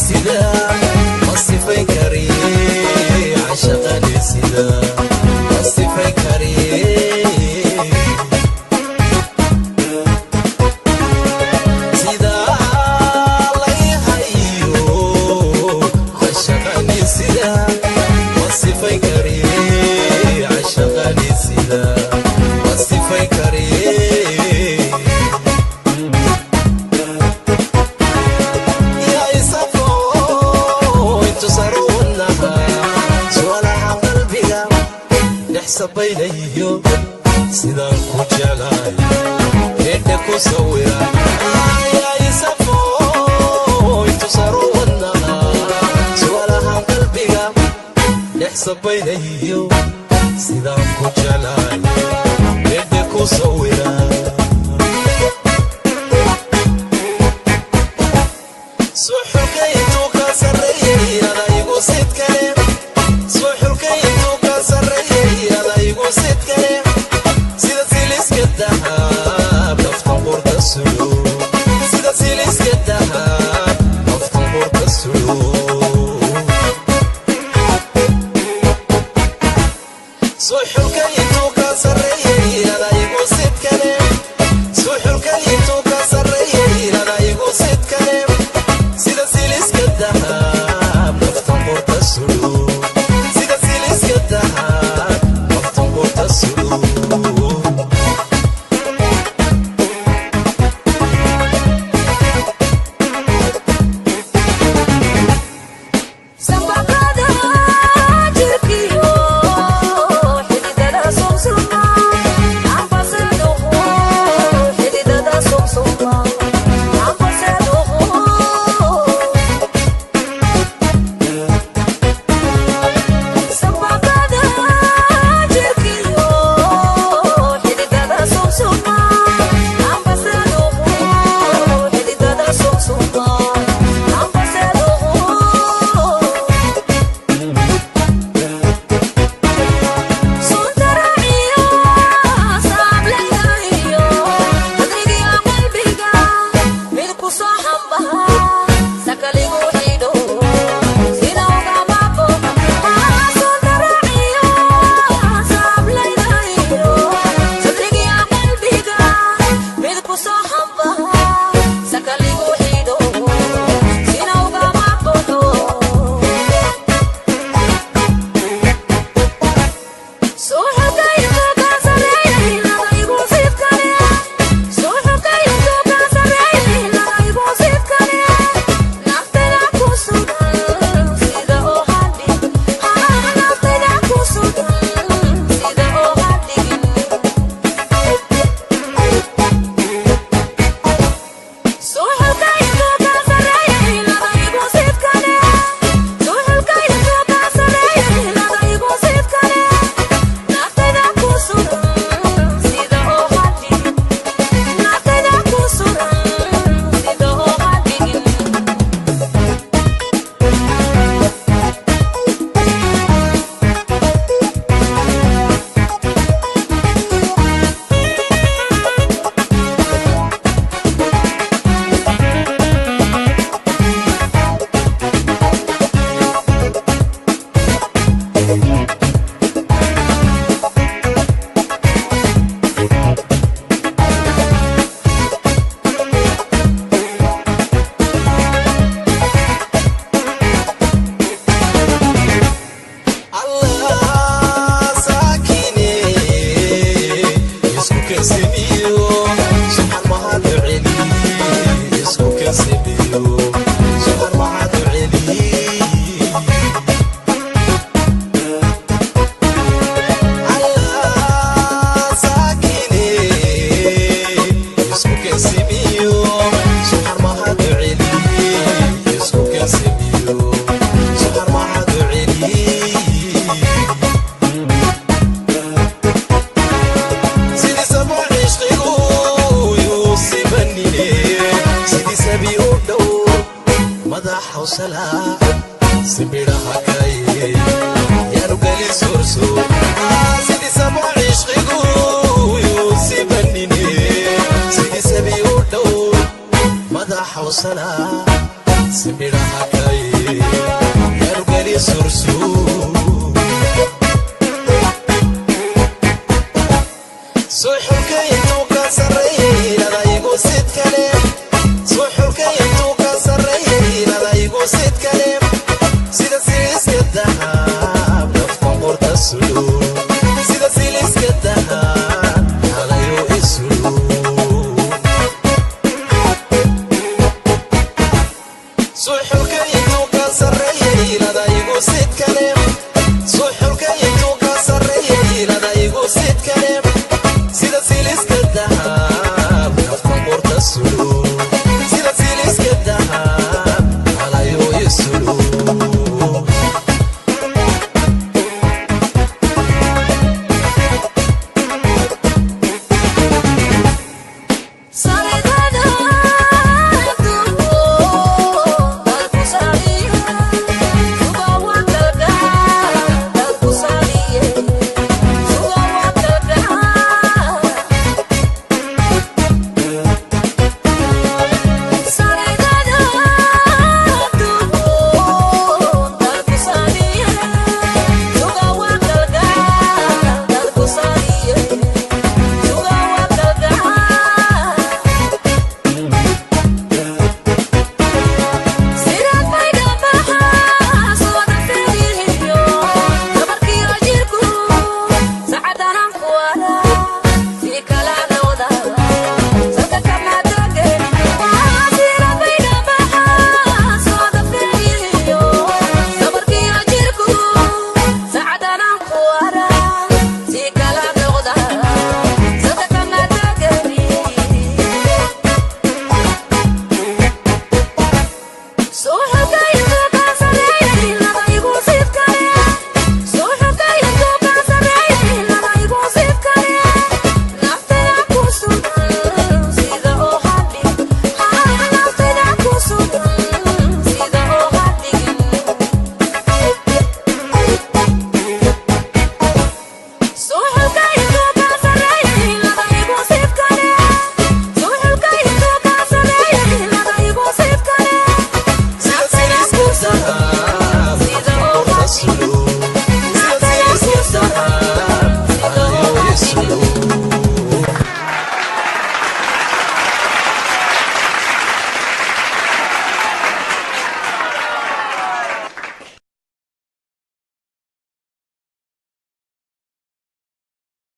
Sida ma sifayn kari cashaqani, sida ma sifayn kari. Sida lay hayo cashaqani, sida ma sifayn kari cashaqani, sida ma sifayn kari. Yaa isafo intu saruunaha su'aalaha qalbiga dhex sabaynayo, sidaan ku jeclahay eedha ku sawira. Yaa isafo intu saruunaha su'aalaha qalbiga dhex sabaynayo, sidaan ku jeclahay eedha ku sawira. Suxulka intuu ka sarreeyay ada igu sidkale, suxulka intuu ka sarreeyay ada igu sidkale. Sida siliska dahab naftan qurta sulo, sida siliska dahab naftan qurta sulo. Suxulka intuu ka sarreeyay ada igu sidkale, suxulka intuu ka sarreeyay ada igu sidkale. Sida siliska dahab naftan qurta sulo, sida siliska dahab naftan qurta sulo. Sambaqada jirkiyo xididada sumsuma anfasaduhu, xididada sumsuma anfasaduhu. Sambaqada jirkiyo xididada sumsuma anfasaduhu, xididada sumsuma anfasaduhu. Suntaraciyo saablaydayo qadrigiyo qalbiga mid ku soo hambaha, sakaligu xidho sina ugama boqa. Suntaraciyo saablaydayo sadrigiyo qalbiga mid ku soo hambaha, sakaligu xidho sina ugama boqo. Allah saakine isku kasimiyo, subxaan mahad celi, isku kasimiyo, subxaan mahad celi. Allah saakine isku kasimiyo, subxaan mahad celi, isku kasimiyo, subxaan mahad celi. Sidii sabo cishqigu yuusibanine, sidii sabi u dhow madaxa usalaa simbidhaha kaye yaanu geli surso. Sidii sabo cishqigu yuusibanine, sidii sabi u dhow madaxa usalaa. Simbiraha kay yarugeli sursuur. Suxulka intuu ka sarreeyay lada igu sid kale. Suxulka intuu ka sarreeyay lada igu sid kale. Sida siliska dahab naftan qorta suluur. Sida siliska dahab halayo isuluur. Suxulka intuu ka sarreeyay lada igu sid kale.